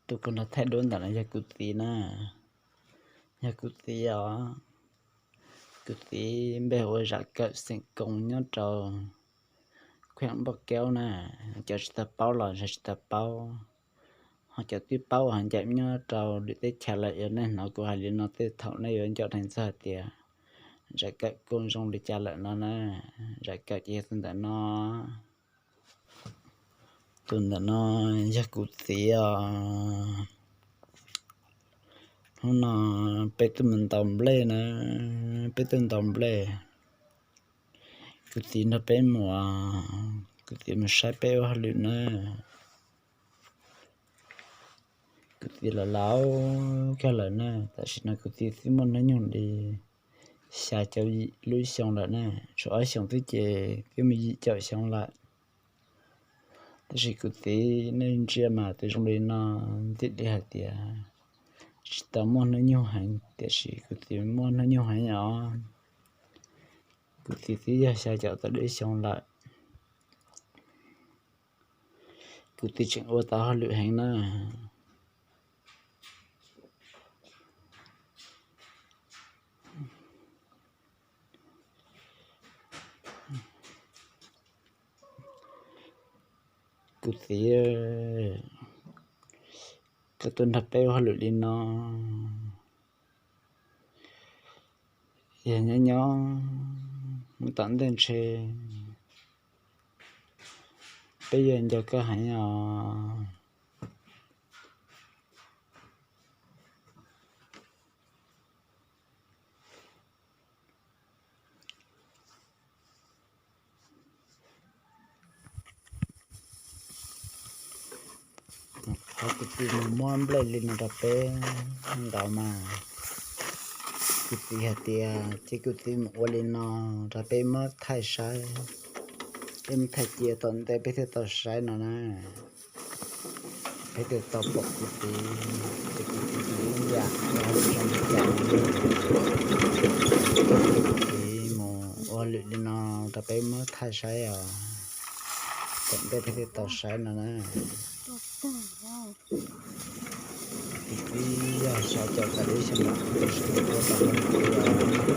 Tus kuv nrog thaij duab ntawm no yog kuv txiv na, yog kuv txiv os. Kuv txiv npe hu ua Zam Kawm xeem Koos nyob rau khwb Npauj Kaub na. Cov tsis tau paub los ntshe tsis tau paub, ho cov twb paub ho ncaim nyob rau lwm teb chaws lawm yuav nej hnov kuv hais li no tej thaum nej yuav nco dheev txog hais tias Zam Kawm kuj zoo li cas lawm no na. Zam Kawm ces yog tus ntawm no. Tus ntawm no yog kuv txiv os. Hnub no peb tuaj mus ntaus nplej na, peb tuaj ntaus nplej. Kuv txiv nrog peb mus, kuv txiv mus saib peb ua hauj lwm na. Kuv txiv los laus kawg lawm na, tam sim no kuv txiv twb muaj hnub nyoog li xya caum yim lub xyoo lawm na, tshuav ob xyoos xwb ces twb mus yim caum xyoo lawm. Tab sis kuv txiv nej ntsia mas tus zoo li no ntxim li hais tias tsis tau muaj hnub nyoog heev, tiam sis kuv txiv muaj hnub nyoog heev os. Kuv txiv twb yog xya caum tawm lub xyoo lawm. Kuv txiv tseem ua tau hauj lwm heev na. Kuv txiv, koj tuaj nrog peb ua hauj lwm li no, yog nyob nyob mus tom ntej ntshe peb yuav nco koj heev os. Qhov kuv txiv mus muab nplej li no rau peb ntaus mas, kuv txiv hais tias cia kuv txiv mus ua li no rau peb muab thaij saib, peb muab thaij cia tom ntej peb thiaj tau saib no na. Peb thiaj tau pom kuv txiv, ces kuv txiv ib yam zoo li cas. Kuv txiv mus ua lwm li no rau peb muab thaij saib os, tom ntej peb thiaj tau saib no na. Kuv txiv yog xya caum tawm lub xyoo lawm, tab sis kuv txiv ua tau hauj lwm li os.